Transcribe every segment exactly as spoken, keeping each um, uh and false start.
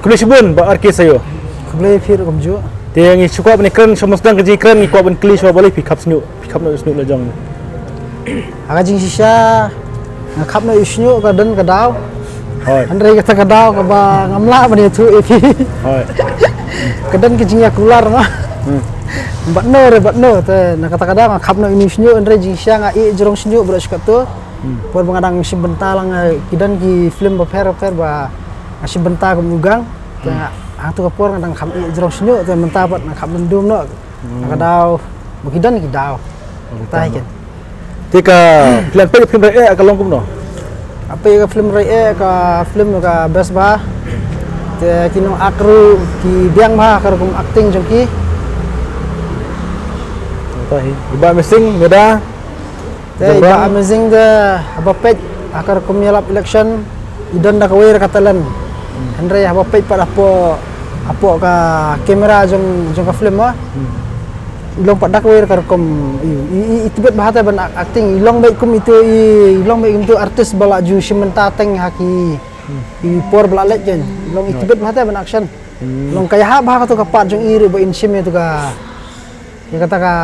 Khublei shibun Bah R K Sayo. Khublei phi ruh kumjuh. Te ngi shu kwah ban kren sha mosdang ka jingkren, ngi kwah ban kylli sha Bah Lei, phi khap shñiuh, phi khap noh shñiuh la jong. Ha ka jingshisha nga khap noh ïa u shñiuh ka don ka daw. Hoi. Hynrei kata ka daw kaba ngam lah ban ïathuh ïa phi. Hoi. Ka don ka jingïakular ma. Hmm. Bad no re bad no te na kata ka daw nga khap noh ïa u shñiuh, hynrei jingshisha nga ïeh jrong shñiuh baroh shi katto. Hmm. Por ba nga dang shim bynta lang, eh, ki don ki film bapher bapher ba nga shim bynta kum u gang. Te Hmm. nga, hangto ka por nga dang kham ïeh jrong shñiuh te mynta pat nga kham lyndum noh. Hmm. Ka daw ba ki don ki daw. Oh, tai ken. Te ka phi la peit ka film Rai Eh ka long kumno? Nga peit ka film Rai Eh, ka film ka best bha. Te ki nongak ruh ki biang bha ka rukom acting jong ki. Tai hi. Bah Amazing, Meda. Te Bah Amazing te haba peit ha ka rukom ïalap election i don da kawei ka talent. Hmm. Hynrei haba peit pat hapoh, hapoh ka kamera jong, jong ka film ah. Hmm. I long pat da kawei ka rukom i, i, i, i tbit bha te ban acting, i long beit kum itu i, i long beit kum itu artist ba la ju shim bynta teng ha ki, hmm, i por ba la leit ken. I long i, right, tbit bha te ban action. Hmm. Long ka ïahap bha kato ka part jong i ruh ba in shim ïa tu ka Ïa kata ka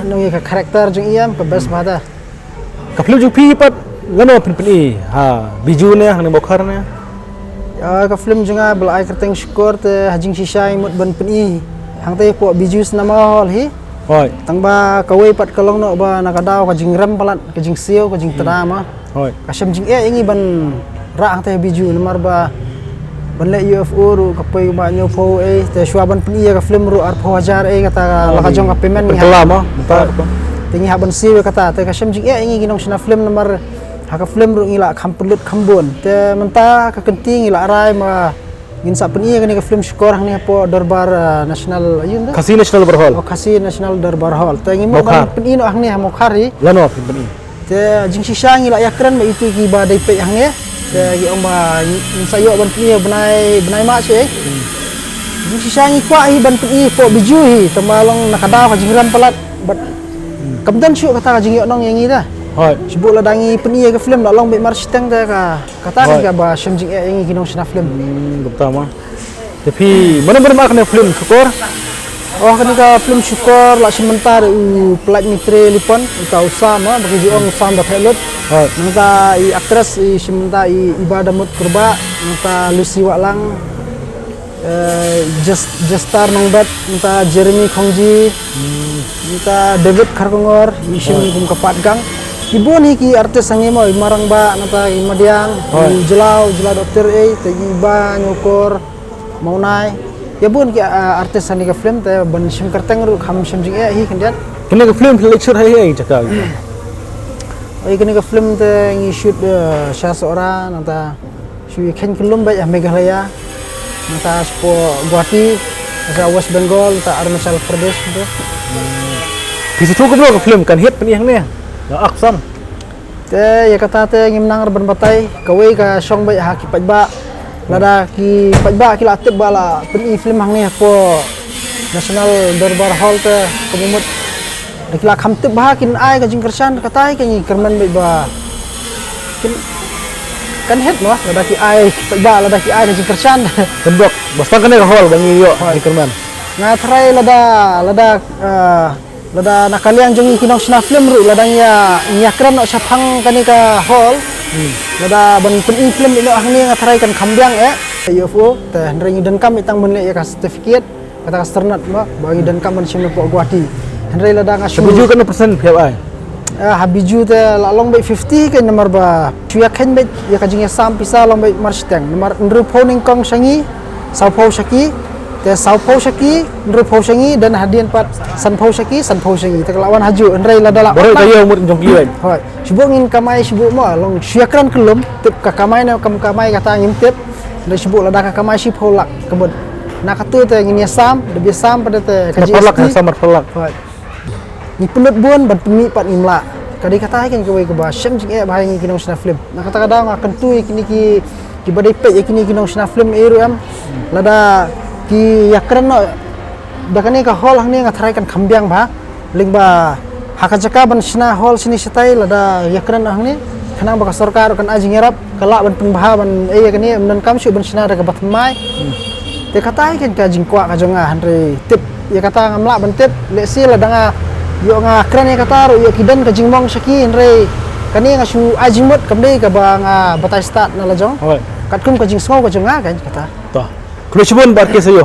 nong ïa ka character jong i em ka best bha ta. Ka film jong phi pat lano phin pyni ha Bijou ne hangne Mawkhar ne? Ïa ka film jong nga ba la ai kyrteng Shukor te ha jingshisha i mut ban pyni hangta hapoh Bijou Cinema Hall hi. Hoi. Tang ba kawei pat ka long noh ba na ka daw ka jingrem palat ka jingsiew ka jingtrama. Hoi. Ka shem jingeh ïa ngi ban rah hangta ha Bijou namar ba ban leh U F O ruh ka poi ba hynñiewphew ei te shuwa ban pyni ïa ka film ruh arphew hajar ei kata ka, oh, la ka jong ka payment ngi hap. Te ngi hap ban siew ïa kata te ka shem jingeh ïa ngi ki nongshna film namar ha ka film ruh ngi la kham pynlut kham bun te mynta ka kynti ngi la rai ma ngin sa pyni ïa kane ka film Shukor hangne hapoh Dorbar, ah, National, aïu nda? Khasi National Dorbar Hall. Oh, Khasi National Dorbar Hall. Te ngi mut ban pyni noh hangne ha Mawkhar hi. Lano phin pyni? Te jingshisha ngi la ïakren bad itu kiba dei peit hangne. Te ki ong ba ngin sa ïoh ban pyni bnai, bnai March eh. Hmm. Jingshisha ngi kwah hi ban pyni hapoh Bijou hi, tang ba long na ka daw ka jingrem palat bad, hmm, kam don shuh kata ka jingïohnong ïa ngi te. Hoi. Shibun lada ngi pyni ïa ka film la long beit marshiteng te ka Kata kan, hoi, kaba shem jingeh ïa ngi ki nongshna film. Hmm, kumta ma. Te phi, mano mano ma kane film Shukor? Oh, kane ka film Shukor la shim bynta da u Palaid Mitre Lipon, uta u Sam, ah, ba ki ju ong u Sam ba theh lut. Hoi. Nangta i actress i shim bynta i Iba Damut Kurbah, nangta Lucy Wahlang. Eh, Jes-, Jestar Nongbet, mynta Jeremy Khongji, hmm, mynta David Kharkongor, i shim, hoi, kum ka Pat Gang. Ki bun hi ki artist hangne mo, i Marangbah, mynta i Madiang, hoi, i Jlaw, Jlaw Doctor A, te i Ba Nyokor, Mawnai. Ïa bun ki, ah, artist hangne ka film, te ban shim kyrteng ruh kham shim jingeh hi khyndiat. Kane ka film phi leit shoot ha ei ei jaka? Oi, kane ka film te ngi shoot, eh, sha Sohra, nangta Shu ïa kheiñ kyllum beit ha Meghalaya. Nangta shapoh Guwahati, sha West Bengal, nangta Arunachal Pradesh tu. Phi sngewthuh kumno ka film kan hit pyn-i hangne? Nga ak sam. Te ïa kata te ngim nang ban batai, kawei ka shong beit ha ki paidbah. Lada ki paidbah ki la tip ba la pyn-i film hangne hapoh National Dorbar Hall te ka mut Da ki la kham tip bha kin ai ka jingkyrshan, kata hi ka ngi kyrmen beit ba kin, kan hit mo, lada ki ai, ba lada ki ai ka jingkyrshan. Kan bok, ba tang kane ka hall ba ngi ïoh, hoi, jingkyrmen. Nga tharai lada, lada, ah, lada na ka liang jong ngi ki nongshna film ruh, lada ngi ïa, ngi ïa kren noh shaphang kane ka hall. Hmm. Lada ban pyn-i film ïa noh hangne nga tharai kan kham biang eh. U F O, te hynrei ngi donkam ïa tang ban leh ïa ka certificate. Kata ka syrnat ba, ba ngi donkam ban shim napoh Guwahati. Hynrei lada nga shu. Bijou katno percent phi hap ai? Ah, ha Bijou te la long beit fifty kein namar ba shu ïa kheiñ beit ïa ka jingïasam pisa long beit marshiteng. Namar hynriewphew nyngkong sha ngi, sawphew sha ki, te sawphew sha ki, hynriewphew sha ngi, dan hadien pat sanphew sha ki, sanphew sha ngi. Te ka la wan hajuh, hynrei lada la. Baroh ka ïew mut jong ki wei. Hoi. Shu bok ngin kamai shu bok mo, long shu ïa kren kyllum, tip ka kamai ne kam kamai kata ngim tip. Hynrei shu bok lada ka kamai shiphew lak. Ka mut na katu te ngin ïa sam, da ïa sam pat te ka G S T. Arphew lak, ïa sam arphew lak. Hoi. Ngi pynlut bun ban pynmih pat ngim lah. Ka dei kata hi kein kawei kaba shem jingeh bha ïa ngi ki nongshna film. Na kata ka daw nga kyntu ïa kine ki, kiba dei peit ïa kine ki nongshna film ei ruh em. Lada ki ïa kren noh da kane ka hall hangne nga tharai kan kham biang bha. Lyngba ha ka jaka ban shna hall shane shatai lada ïa kren hangne. Nang ba ka sorkar kan ai jingïarap, ka lah ban pynbha ban ïa kane, ym donkam shuh ban shna da kaba thymmai. Te kata hi kan ka jingkwah ka jong nga, hynrei tip ïa kata ngam lah ban tip, lehse lada nga ïoh nga kren ïa kata ruh ïoh ki don ka jingmong sha ki, hynrei kane nga shu ai jingmut kam dei kaba nga batai stad na la jong. Katkum ka jingsngew ka jong nga kan kata. To. Khublei shibun Bah R K Sayo.